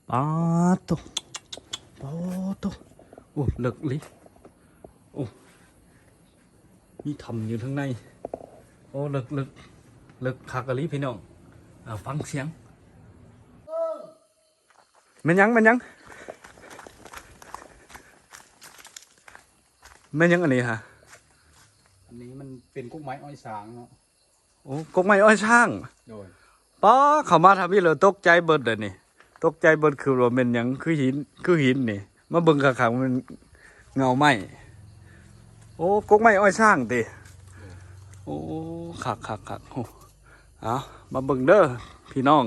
ປາດໂທ້ ປາດໂທ້ ໂອ້ ເລິກອີ່ຫຼີ ໂອ້ ມີຖ້ຳຢູ່ທາງໃນ ໂອ້ ເລິກ ເລິກ ເລິກຄັກອີ່ຫຼີພີ່ນ້ອງ ອ່າ ຟັງສຽງ ແມ່ນຫຍັງ ແມ່ນຫຍັງ ແມ່ນຫຍັງອັນນີ້ຫະ? ອັນນີ້ມັນເປັນກົກໄມ້ອ້ອຍຊ້າງເນາະ. ໂອ້ ກົກໄມ້ອ້ອຍຊ້າງ ໂດຍ ປ້າ ເຂົ້າມາທຳອິດແລ້ວຕົກໃຈເບິດເດ້ນີ້ ຕົກໃຈເບິດ ຄືວ່າແມ່ນຫຍັງ ຄືຫີນ ຄືຫີນນີ້ ມາເບິ່ງຄັກໆ ມັນເງົາໄມ້ ໂອ້ ກົກໄມ້ອ້ອຍຊ້າງຕິ ໂອ້ ຄັກໆໆ ໂອ້ ເອົາ ມາເບິ່ງເດີພີ່ນ້ອງ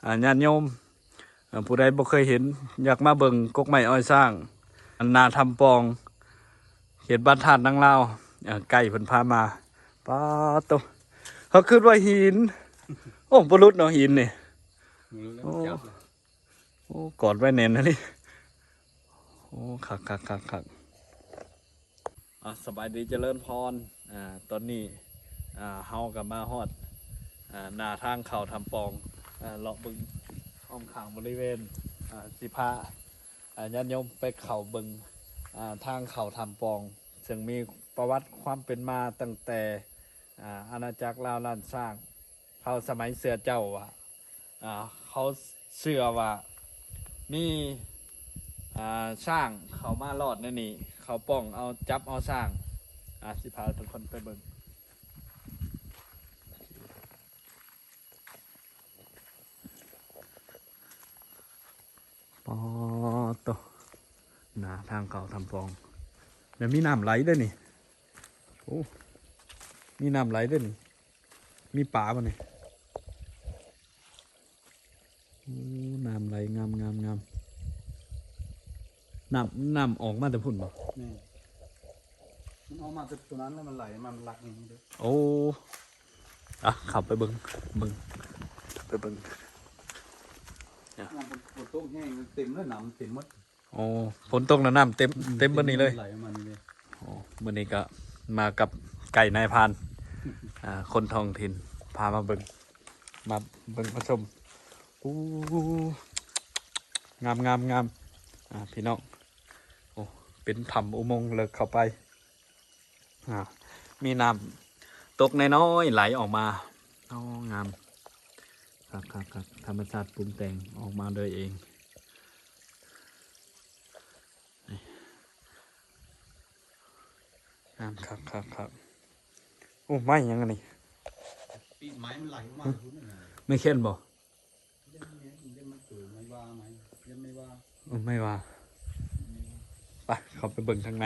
ອາ ຍາດໂຍມ ເອີ ຜູ້ໃດບໍ່ເຄີຍເຫັນ ຢາກມາເບິ່ງກົກໄມ້ອ້ອຍຊ້າງ ອັນນາທຳປອງ ເຂດບ້ານທາດນາງລາວ ເອີ ໄກເພິ່ນພາມາ ປາດໂທ້ ເຮົາຄິດວ່າຫີນ ໂອ້ ບໍ່ຫຼຸດເນາະຫີນນີ້ ບໍ່ຫຼຸດແລ້ວ ໂອ້ ຈັບແລ້ວ ໂອ້ ກອດໄວ້ແໜ້ນອີ່ຫຼີ ໂອ້ ຄັກໆໆໆ. ອ່າ ສະບາຍດີຈະເລີນພອນ ອ່າ ຕອນນີ້ ອ່າ ເຮົາກໍມາຮອດ ອ່າ ໜ້າທາງເຂົ້າຖ້ຳປອງ ອ່າ ເລາະເບິ່ງອ້ອມຂ້າງບໍລິເວນ ອ່າ ຊິພາ ອ່າ ຍາດໂຍມໄປເຂົ້າເບິ່ງ ອ່າ ທາງເຂົ້າຖ້ຳປອງ ເຊິ່ງມີປະຫວັດຄວາມເປັນມາຕັ້ງແຕ່ ອ່າ ອານາຈັກລາວລ້ານຊ້າງ ເຂົາສະໄໝເສືອເຈົ້າວ່າ ອ່າ ເຂົາເຊື່ອວ່າມີ ອ່າ ຊ້າງເຂົ້າມາລອດໃນນີ້ ເຂົາປ້ອງເອົາ ຈັບເອົາຊ້າງ ອ່າ ຊິພາທຸກຄົນໄປເບິ່ງ ປາດໂທ້ ໜ້າທາງເຂົ້າຖ້ຳປອງ ແລ້ວມີນ້ຳໄຫຼເດ້ນີ້ ໂອ້ ມີນ້ຳໄຫຼເດ້ນີ້ ມີປາບໍ່ນີ້? ໂອ້ ນ້ຳໄຫຼງາມໆໆ ນ້ຳ ນ້ຳອອກມາແຕ່ພຸ້ນບໍ່? ແມ່ນ ມັນອອກມາແຕ່ຕົວນັ້ນແລ້ວ ມັນໄຫຼມາ ມັນຫຼັກນີ້ເດ້. ໂອ້ ອ່ະ ເຂົ້າໄປເບິ່ງ ເບິ່ງ ໄປເບິ່ງ ນ້ຳຝົນຕົກແຮງ ເຕັມເລີຍ ນ້ຳເຕັມໝົດ. ໂອ້ ຝົນຕົກແລ້ວນ້ຳເຕັມ ເຕັມເບິດນີ້ເລີຍ ໄຫຼມານີ້ເລີຍ. ໂອ້ ມື້ນີ້ກໍມາກັບໄກນາຍພານ ອ່າ ຄົນທ້ອງຖິ່ນ ພາມາເບິ່ງ ມາເບິ່ງມາຊົມ. ໂອ້ ງາມໆໆ ອ່າ ພີ່ນ້ອງ ໂອ້ ເປັນຖ້ຳອຸໂມງເລິກເຂົ້າໄປ. ອ່າ ມີນ້ຳຕົກນ້ອຍໆໄຫຼອອກມາ. ໂອ້ ງາມ ຄັກໆໆ ທຳມະຊາດປຸງແຕ່ງອອກມາໂດຍເອງ. ງາມຄັກໆໆ. ໂອ້ ໄມ້ຫຍັງອັນນີ້? ປີກໄມ້ມັນໄຫຼອອກມາພຸ້ນນະ. ໄມ້ແຄນບໍ່? ເດ້ ເດ້ ເດ້ ມັນຄືໄມ້ວ່າ ໄມ້ ເດ້ ໄມ້ວ່າ ເອີ ໄມ້ວ່າ ໄມ້ວ່າ ໄປ ເຂົ້າໄປເບິ່ງທາງໃນ.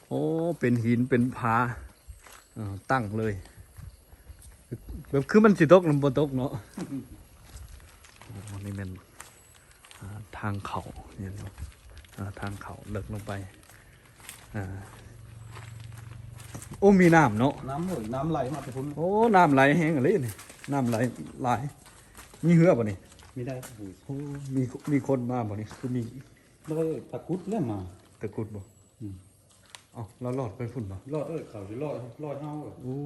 ໂອ້ ເປັນຫີນເປັນຜາ ເອີ ຕັ້ງເລີຍ ແບບຄືມັນຊິຕົກ ມັນບໍ່ຕົກເນາະ. ໂອ້ ນີ້ແມ່ນ ອ່າ ທາງເຂົ້ານີ້ເນາະ ອ່າ ທາງເຂົ້າເລິກລົງໄປ ອ່າ ໂອ້ ມີນ້ຳເນາະ ນ້ຳເອີຍ ນ້ຳໄຫຼມາແຕ່ພຸ້ນ. ໂອ້ ນ້ຳໄຫຼແຮງອີ່ຫຼີນີ້ ນ້ຳໄຫຼຫຼາຍ. ມີເຮືອບໍ່ນີ້? ມີໄດ້. ໂອ້ ມີ ມີຄົນມາບໍ່ນີ້? ຄືມີລອຍຕະກຸດແລ້ວມາ. ຕະກຸດບໍ່? ອືມ ເອົ້າ ລາວລອດໄປພຸ້ນບໍ່? ລອດເອີຍ ເຂົາຊິລອດ ລອດເຮົາເອີຍ. ໂອ້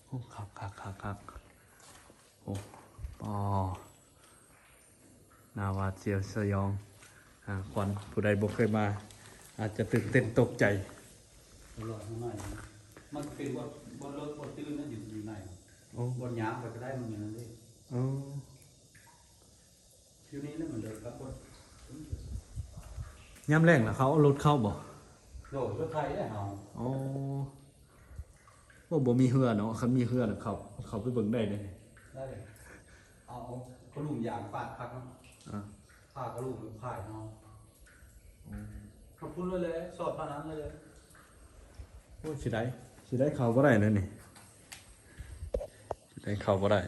ໂອ້ ຄັກໆໆໆ. ໂອ້ ອໍ ໜ້າຫວາດສຽວສະຫຍອງ ອ່າ ຂວັນ ຜູ້ໃດບໍ່ເຄີຍມາ ອາດຈະຕື່ນເຕັ້ນຕົກໃຈ. ລອດຂ້າງໃນ ມັນເປັນບ່ອນ ບ່ອນເລິກ ບ່ອນຕື້ນນະ ຢູ່ ຢູ່ໃນ. ໂອ້ ບ່ອນຍາງໄປກໍໄດ້ ມັນຢູ່ນັ້ນເດ້. ເອີ ຢູ່ນີ້ແຫຼະ ມັນເດີນກັບຄົນ. ຍາມແລ້ງລະເຂົາເອົາລົດເຂົ້າບໍ່? ໂດຍ ລົດໄຖເດ້ເຮົາ. ອໍ ໂອ້ ບໍ່ມີເຮືອເນາະ ຄັນມີເຮືອນະ ເຂົາ ເຂົາໄປເບິ່ງໄດ້ເດ້. ໄດ້ ເອົາ ເອົາກະດຸມຢາງປາດຄັກເນາະ. ອ່າ ພາກະດຸມໄປພາຍເຮົາ. ອໍ ເອົາພຸ້ນເລີຍແຫຼະ ສອດພານັ້ນເລີຍ. ໂອ້ ຊິໄດ້ ຊິໄດ້ເຂົ້າບໍ່ໄດ້ແລ້ວນີ້ ຊິໄດ້ເຂົ້າບໍ່ໄດ້.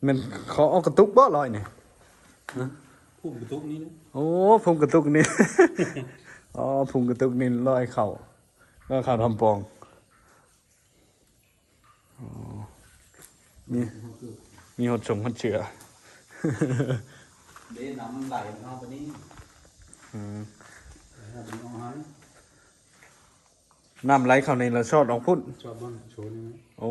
ແມ່ນເຂົາເອົາກະຕຸກບໍ່ລອຍນີ້? ຮະ? ພຸ້ມກະຕຸກນີ້ນະ. ໂອ້ ພຸ້ມກະຕຸກນີ້. ອໍ ພຸ້ມກະຕຸກນີ້ລອຍເຂົ້າ ລອຍເຂົ້າຖ້ຳປອງ. ອໍ ມີ ມີຮອດສົງຮອດເສື້ອ. ເດ້ ນ້ຳໄຫຼເຮົາປານນີ້. ອືມ ໄຫຼເຮົາປານນີ້. ນ້ຳໄຫຼເຂົ້ານີ້ລະຊອດອອກພຸ້ນ ຊອດບ່ອນໂຊນີ້ນະ. ໂອ້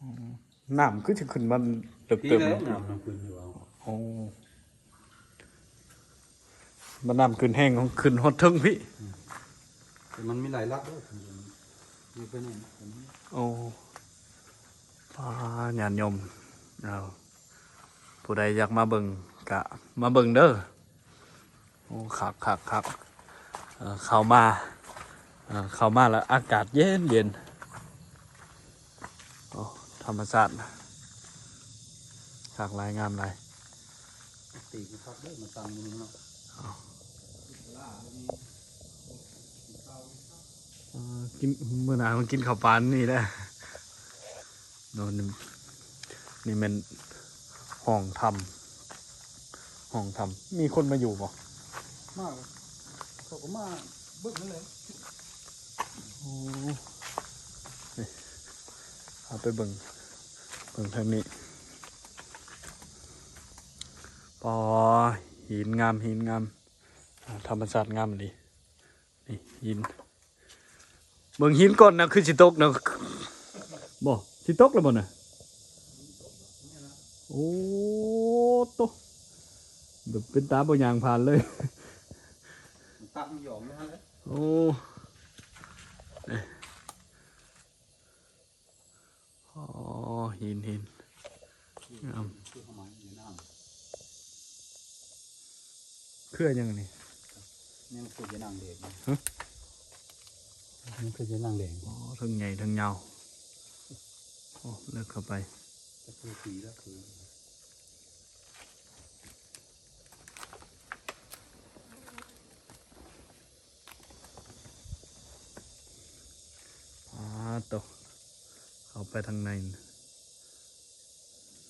ອືມ ນ້ຳຄືຊິຂຶ້ນມາເລິກເຕີບເນາະ. ນ້ຳຂຶ້ນຢູ່ເອົາ. ໂອ້ ມັນນ້ຳຂຶ້ນແຮງ ຂຶ້ນຮອດເທິງພີ້. ອືມ ແຕ່ມັນມີຫຼາຍຫຼັກເດີ ນີ້ເປັນ ໂອ້ ປາ ຍາດໂຍມ ເອົາ ຜູ້ໃດຢາກມາເບິ່ງກະມາເບິ່ງເດີ. ໂອ້ ຄັກໆໆ ເອີ ເຂົ້າມາ ເອີ ເຂົ້າມາແລ້ວອາກາດເຢັນໆ. ໂອ້ ທຳມະຊາດ ຄັກຫຼາຍ ງາມຫຼາຍ. ຕີນຄັກເດີ ມາຕັ້ງຢູ່ນີ້ເນາະ. ເອີ ກິນ ມື້ໜ້າມາກິນເຂົ້າປານນີ້ແຫຼະ. ໂນ່ນ ນີ້ແມ່ນຫ້ອງຖ້ຳ ຫ້ອງຖ້ຳ ມີຄົນມາຢູ່ບໍ່? ມາ ເຂົາກໍມາເບິ່ງນັ້ນແຫຼະ. ໂອ້ ນີ້ ເອົາໄປເບິ່ງ ເບິ່ງທາງນີ້. ປໍ ຫີນງາມ ຫີນງາມ ອາ ທຳມະຊາດງາມອີ່ຫຼີ. ນີ້ຫີນ ເບິ່ງຫີນກ້ອນນະ ຄືຊິຕົກນະ ບໍ່ ຊິຕົກແລ້ວບໍ່ນະ? ໂອ້ໂຕ ແບບເປັນຕາບໍ່ຍ່າງຜ່ານເລີຍ ມັນຕັກມັນຫຍອງຢູ່ຫັ້ນແຫຼະ. ໂອ້ ອໍ ຫີນ ຫີນ ງາມ ຄືເຂົາມາຢູ່ນະ. ເຄືອຫຍັງນີ້? ນີ້ມັນຄືຢານາງແດງ ຮະ? ມັນຄືຢານາງແດງ. ອໍ ເທິງໃຫຍ່ເທິງຍາວ. ໂອ້ ເລິກເຂົ້າໄປ ຈັກປີແລ້ວຄື ອາ ໂຕ ເຂົ້າໄປທາງໃນ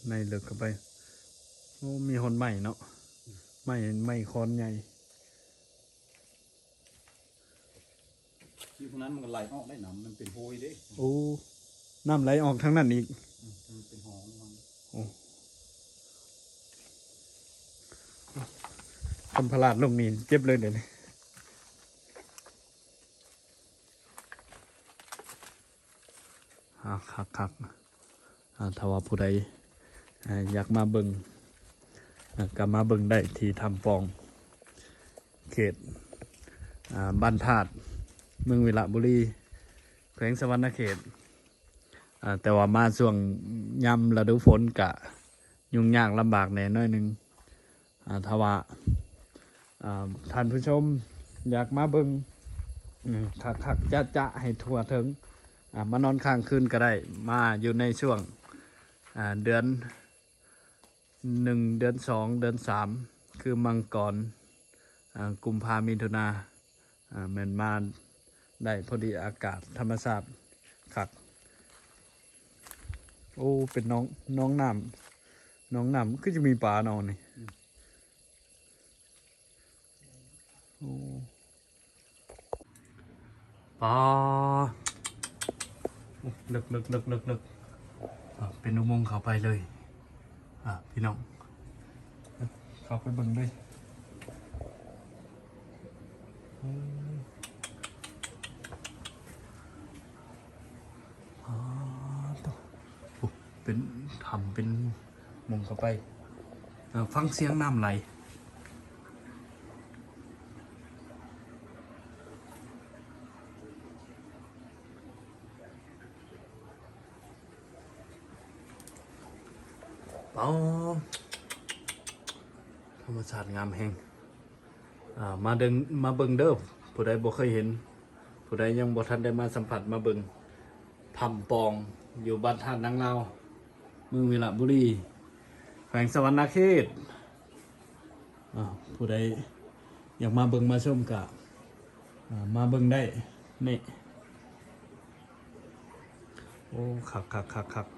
ໃນເລິກເຂົ້າໄປ. ໂອ້ ມີຮອດໄມ້ເນາະ ໄມ້ ໄມ້ຂອນໃຫຍ່. ຢູ່ພວກນັ້ນມັນກໍໄຫຼອອກໄດ້ ນ້ຳມັນເປັນຫ້ວຍເດ້. ໂອ້ ນ້ຳໄຫຼອອກທາງນັ້ນອີກ. ອືມ ມັນເປັນຫ້ອງ. ໂອ້ ຄັນພະລາດລົງນີ້ເຈັບເລີຍເດ້ນີ້. ອາ ຄັກໆ ອາ ຖ້າວ່າຜູ້ໃດ ອາ ຢາກມາເບິ່ງ ອາ ກໍມາເບິ່ງໄດ້ທີ່ຖ້ຳປ່ອງ ເຂດ ອາ ບ້ານທາດ ເມືອງວິລະບູລີ ແຂວງສະຫວັນນະເຂດ. ອາ ແຕ່ວ່າມາຊ່ວງຍາມລະດູຝົນກະຫຍຸ້ງຍາກລຳບາກແດ່ໜ້ອຍໜຶ່ງ. ອາ ຖ້າວ່າ ອາ ທ່ານຜູ້ຊົມຢາກມາເບິ່ງ ອືມ ຄັກໆ ຈະໆ ໃຫ້ທົ່ວເຖິງ ອາ ມານອນຄ້າງຄືນກໍໄດ້ ມາຢູ່ໃນຊ່ວງ ອາ ເດືອນໜຶ່ງ ເດືອນສອງ ເດືອນສາມ ຄືມັງກອນ ອາ ກຸມພາ ມິຖຸນາ ອາ ແມ່ນມາໄດ້ພໍດີ ອາກາດທຳມະຊາດຄັກ. ໂອ້ ເປັນໜອງ ໜອງນ້ຳ ໜອງນ້ຳ ຄືຈະມີປາເນາະນີ້. ອືມ ໂອ້ ປາ ເລິກໆໆໆ ອາ ເປັນອຸໂມງເຂົ້າໄປເລີຍ. ອາ ພີ່ນ້ອງ ເຂົ້າໄປເບິ່ງເລີຍ. ອືມ ອາ ໂຕ ໂອ້ ເປັນຖ້ຳ ເປັນໝ່ອງເຂົ້າໄປ. ອາ ຟັງສຽງນ້ຳໄຫຼ. ປາ ທຳມະຊາດງາມແຮງ. ອາ ມາເດີ່ງ ມາເບິ່ງເດີ ຜູ້ໃດບໍ່ເຄີຍເຫັນ ຜູ້ໃດຍັງບໍ່ທັນໄດ້ມາສຳຜັດ ມາເບິ່ງຖ້ຳປ່ອງ ຢູ່ບ້ານທາດນາງລາວ ເມືອງວິລະບູລີ ແຂວງສະຫວັນນະເຂດ. ອາ ຜູ້ໃດຢາກມາເບິ່ງມາຊົມກະ ອາ ມາເບິ່ງໄດ້ນີ້. ໂອ້ ຄັກໆໆໆ.